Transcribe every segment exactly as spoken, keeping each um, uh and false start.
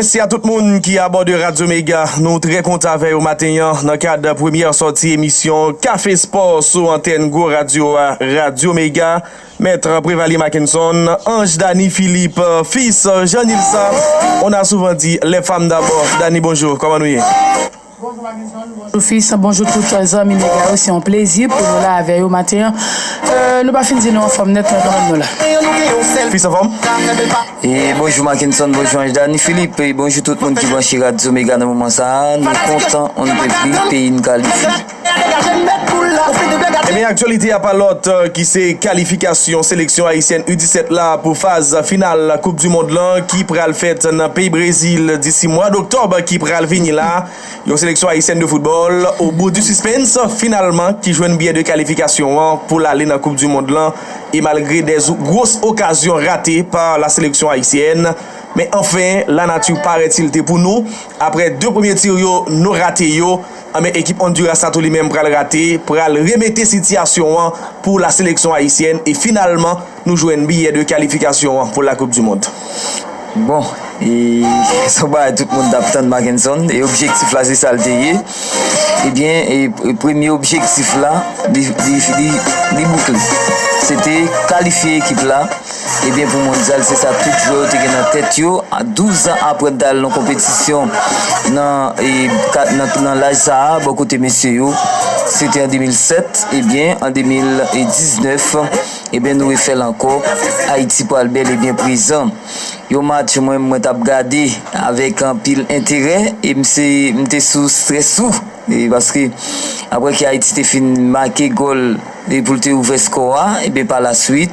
Mèsi a tout moun ki abòde Radyo Mega. Nou trè kontan avè yo maten an nan kad premyè sòti emisyon Kafe Spò sou antèn gwo radyo a, Radyo Mega. Mèt Prévaly Mackenson, Ange Dany Philippe, fils Jean Nilsa. On a souvent dit les femmes d'abord. Dany, bonjou, kòman nou ye? Bonjou Fis, bonjou tout zanmi Mega yo, se yon plezi pou nou la avè yo maten an. Euh, nou pa fin di nou anfòm nèt, men kanmenm nou la. Fis anfòm? E bonjou Mackenson, bonjou Ange Dany Philippe, e bonjou tout moun ki branche Radyo Mega nan moman sa a. Nou kontan on n pè pli, peyi n kalifye. Ebyen, aktyalite a pa lòt ki se kalifikasyon seleksyon ayisyèn U disèt la pou faz final Koup di Mond lan ki pral fèt nan peyi Brezil disi mwa doktòb ki pral vini la. Yon seleksyon ayisyèn de foutbòl, au bout du suspense, finalman, ki jwenn biyè de kalifikasyon an pou l ale nan Koup di Mond lan, e malgre de gwo okazyon rate pa la seleksyon ayisyèn, men anfen, lanati parèt il te pou nou, apre de premye tir yo, nou rate yo, anben ekip Honduras la tou li menm pral rate, pral remete sitiyasyon an pou la seleksyon ayisyèn, e finalman, nou jwenn biyè de kalifikasyon an pou la Koup di Mond. Bon, e se yon bagay tout moun t ap tann Mackenson, e objektif la se sa l te ye. Ebyen, e, e premye objektif la, li, li, li, li boukle. Se te kalifye ekip la, ebyen pou mondyal, se sa tout jwè yo te gen nan tèt yo. A douz an apre n t al nan konpetisyon nan, e, ka- nan, nan laj sa a, bò kote mesye yo, se te an de mil sèt, ebyen, an de mil diznèf, ebyen, nou refè l ankò. Ayiti pral bèl e byen prezan. Yon match mwen, mwen t ap gade avèk anpil enterè e m se, m te sou strès tou. E paske apre ke Ayiti te fin make gòl e pou l te ouvè skò a, ebyen pa la swit,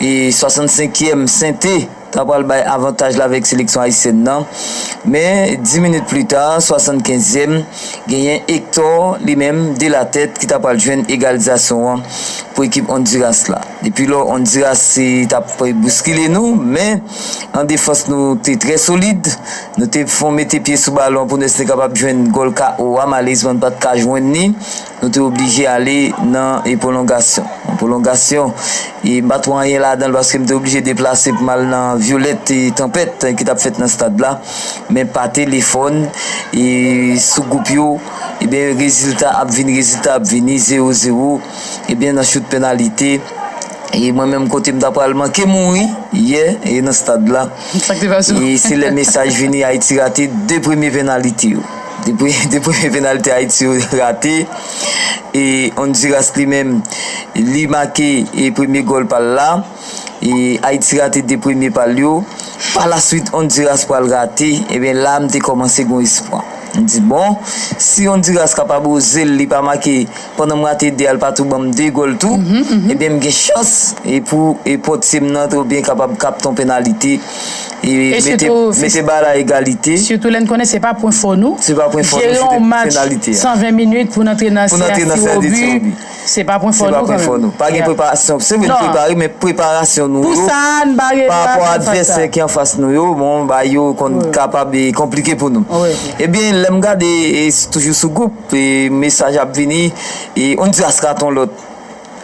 e swasannsenkyèm Sente ta pral bay avantaj la avèk seleksyon ayisyèn nan. Men, dis minit pli ta, swasannkenzyèm, genyen Hector, li menm, de la tèt, ki ta pral jwenn egalizasyon an pou ekip Honduras la. Depi lò, Honduras se t ap bouskile nou, men an defans nou te trè solid. Nou te fon mete pye sou balon pou nou eseye kapab jwenn gòl K O a, malerezman n pa t ka jwenn li. Nou te oblije ale nan e pwolongasyon. Nan pwolongasyon, e m pa t wè anyen ladan l paske m te oblije deplase pou m al nan Vyolèt e Tanpèt ki t ap fèt nan stad la. Men pa telefòn, e sou gwoup yo, ebyen rezilta ap vini, rezilta ap vini, zewo zewo. Ebyen nan chout penalite, e mwen menm kote m ta pral manke mouri yè e nan stad la. E se lè mesaj vini, Ayiti rate de premye penalite yo. De, pre- de premye penalite Ayiti yo rate. E Honduras li menm, li make e premye gòl pa l la. E Ayiti rate de premye pa l yo. Pa la swit, Honduras pral rate. Ebyen la, m te kòmanse gen espwa. M di, bon, si Honduras kapab oze l, li pa make, pandan m rate de a, l pa tou ban m de gòl tou, ebyen m gen chans e pou e pòt se m nan antre oubyen kapab kapte yon penalite e mete, mete bal a egalite. Sitou lè n konnen se pa pwen fò nou. Se pa pwen fò nou, se penalite a. Jere yon match san ven minit pou n antre nan sèyans tiro bi. Se pa pwen fò nou kanmenm. Se pa pwen fò nou. Pa gen preparasyon. Se vre n prepare, men preparasyon nou yo, pa rapò a advèsè ki anfas nou yo, bon, bagay yo konn kapab e konplike pou nou. Ebyen, lè m gade, e toujou sou gwoup, e mesaj ap vini, e Honduras rate yon lòt.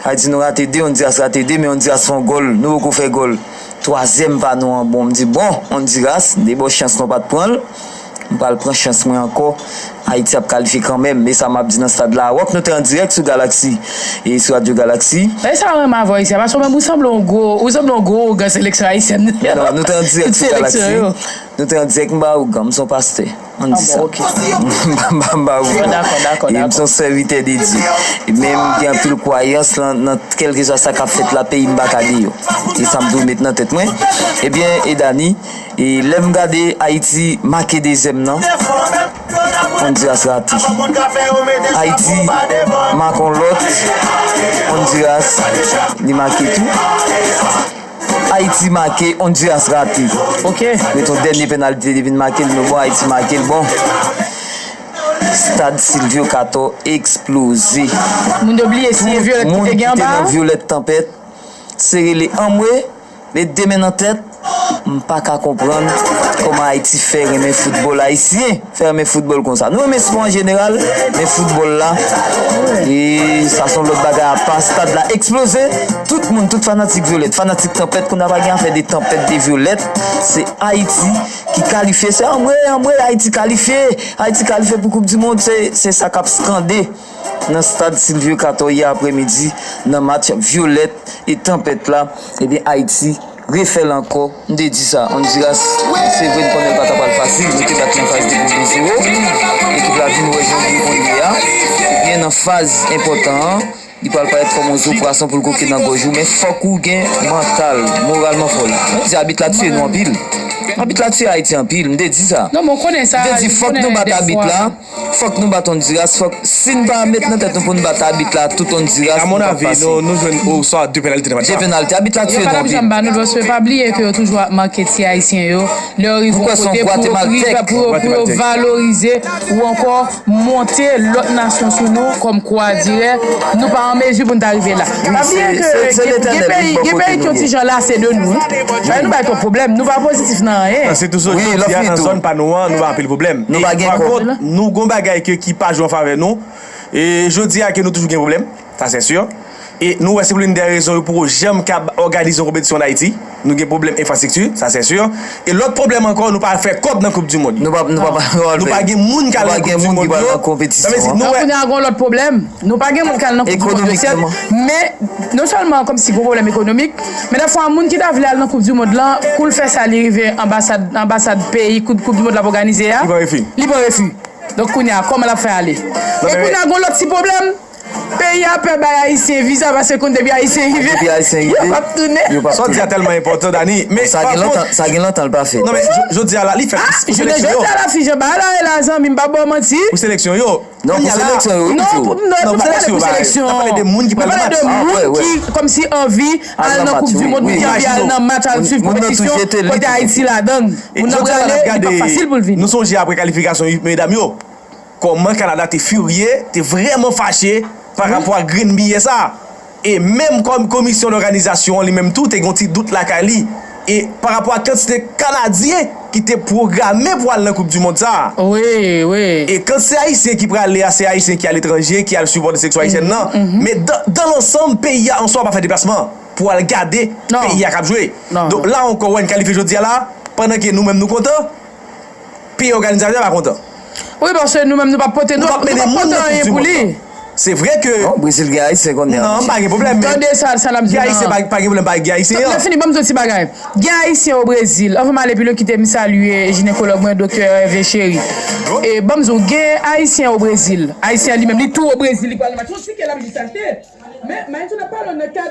Sa vle di nou rate de, Honduras rate de, men Honduras fè yon gòl, nou poko fè gòl. Twazyèm pa nou an, bon, m di, bon, Honduras, de bò chans nou pa t pran l. M pral pran chans mwen ankò. Ayiti ap kalifye kanmenm. E sa m ap di nan stad la. Wòk, nou te an dirèk sou Galaxy e sou Radyo Galaxy. E sa m renmen avè w isi a, paske ou menm ou sanble yon gwo, ou sanble yon gwo ougan seleksyon ayisyèn. Non, nou te an dirèk sou Galaxy. Nou te an dirèk, m pa ougan, m se yon pastè. Ann di sa. M pa ougan. E m se yon sèvitè de Dye. E men m gen anpil kwayans nan, nan kèlkeswa sa k ap fèt la, peyi m pa ka deyò. E sa m dwe met nan tèt mwen. Ebyen, e Dani, E lè m gade Ayiti make dezyèm nan, Honduras rate. Ayiti make yon lòt, Honduras li make tou. Ayiti make, Honduras rate. Ret yon dènye penalite, depi n make l, nou bon, Ayiti make l, bon. Stad Silvio Cator eksploze. Moun yo bliye si e Vyolèt ki te gen anba a. Tout moun ki te nan Vyolèt Tanpèt se rele anmwe, met de men nan tèt. M pa ka konprann kòman Ayiti fè renmen foutbòl ayisyen, fè renmen foutbòl konsa. Nou renmen spò an jeneral, men foutbòl la, e sa se yon lòt bagay apa. Stad la eksploze. Tout moun, tout fanatik Vyolèt, fanatik Tanpèt, kounye a pa gen afè de Tanpèt, de Vyolèt. Se Ayiti ki kalifye. Se anmwe, anmwe, Ayiti kalifye. Ayiti kalifye pou Koup di Mond. Se, se sa k ap skande nan stad Sylvio Cator yè aprèmidi, nan match Vyolèt e Tanpèt la. Ebyen, Ayiti refè l ankò. M te di sa, Honduras, se vre n konnen l pa ta pral fasil, nou te bat li an faz de poul de zewo. Ekip la vin wè jan l ye kounye a. Ebyen, nan faz enpòtan an, li pral parèt kòm yon zo pwason pou l koke nan gòj ou, men fòk ou gen mantal, moralman fò la. M di abit la tiye nou anpil. Abit la tiye Ayiti anpil, m te di sa. Non, men w konnen sa, m te di fòk nou bat abit la. Fòk nou bat Honduras, fòk, si n pa met nan tèt nou pou n bat abit la, tout Honduras, nou p ap pase. A mon avi, nou, nou jwenn oswa de penalti nan match la. De penalti, abit la tiye nou anpil. Yo pa t ap janm ba nou l, paske pa bliye ke yo toujou ap make ti ayisyen yo. Lè yo rive yon kote pou yo, pou yo, pou yo valorize ou ankò monte lòt nasyon sou nou kòm kwa dirè, nou pa an mezi pou n ta rive la. Pa bliye ke gen, gen peyi, gen peyi ki yon ti jan lase de nou. Wi, se Letènèl ki bò kote nou ye. Paske nou bay twòp pwoblèm, nou pa pozitif nan anyen. Se tou sa w di a, nan zòn pa nou an, nou bay anpil pwoblèm. Nou pa gen kòb. Kont, nou gon bagay ke, ki pa jwe an favè nou. E jodi a ke nou toujou gen pwoblèm, sa se si. E nou wè se pou youn dè rezon yo poko janm kab òganize yon konpetisyon an Ayiti. Nou gen pwoblèm enfrastrikti, sa se si. E lòt pwoblèm ankò, nou pa fè kòb nan Koup di Mond. Nou pa, nou pa, nou pa gen moun k al nan Koup di Mond yo. Sa vle di, nou wè. Kounye a gon lòt pwoblèm. Nou pa gen moun k al nan Koup di Mond yo, sèt. Men, non sèlman kòmsi gon pwoblèm ekonomik, men dèfwa moun ki ta vle al nan Koup di Mond lan, kou l fè sa, li rive anbasad, anbasad peyi Koup, Koup di Mond la ap òganize a, li pran refi. Li pran refi. Donk, kounye a, kòman l ap fè ale? E kounye a, gon lòt ti pwoblèm. Peyi a pè bay Ayisyen viza, paske konn depi Ayisyen rive, yo p ap tounen. Sa w di a tèlman enpòtan, Dani. Men, sa gen lontan, sa gen lontan l pa fèt. Non, men, jodi a la, li fèt pou seleksyon yo. Jodi a la, fi jan bagay la ye la, zanmi m, m p ap ba w manti. Pou seleksyon yo. Non, pou seleksyon yo, wi, pito. Non, pou seleksyon yo, pou seleksyon. N ap pale de moun ki pral nan match. Nou pale de moun ki kòmsi anvi al nan Koup di Mond, ki anvi al nan match, al swiv konpetisyon, kote Ayiti ladan l. Moun nan prale, li p ap fasil pou l vini. Nou sonje apre kalifikasyon medam yo, kòman Kanada te firye, te vrèman fache pa rapò a grenn biyè sa. E menm kòm komisyon dòganizasyon an li menm tou te gen yon ti dout lakay li. E pa rapò a kantite Kanadyen ki te pwograme pou al nan Koup di Mond sa a. Wi, wi. E kantite Ayisyen ki prale a, se Ayisyen ki aletranje, ki al sipòte seleksyon ayisyèn nan. Men dan, dan lansanm, peyi a an swa pa fè deplasman pou al gade peyi a k ap jwe. Donk la ankò, wè n kalifye jodi a la, pandan ke nou menm nou kontan, peyi òganizatè a pa kontan. Wi, paske nou menm nou p ap pote, nou p ap pote anyen pou li. Se vre ke. Non, Brezil gen Ayisyen kounye a. Non, pa gen pwoblèm, men tande sa, sa n ap di la. Gen Ayisyen, pa, pa gen pwoblèm, pa gen Ayisyen. Lè fini, ban m di w ti bagay. Gen Ayisyen o Brezil. Anvan m ale pi lwen, kite m salye jinekològ mwen, Doktè Hervé Chéry. E ban m di w, gen Ayisyen o Brezil. Ayisyen an li menm, li tou o Brezil, li pral nan match. Yon tikè l ap jis achte. Men, Maestro, n ap pale w nan kad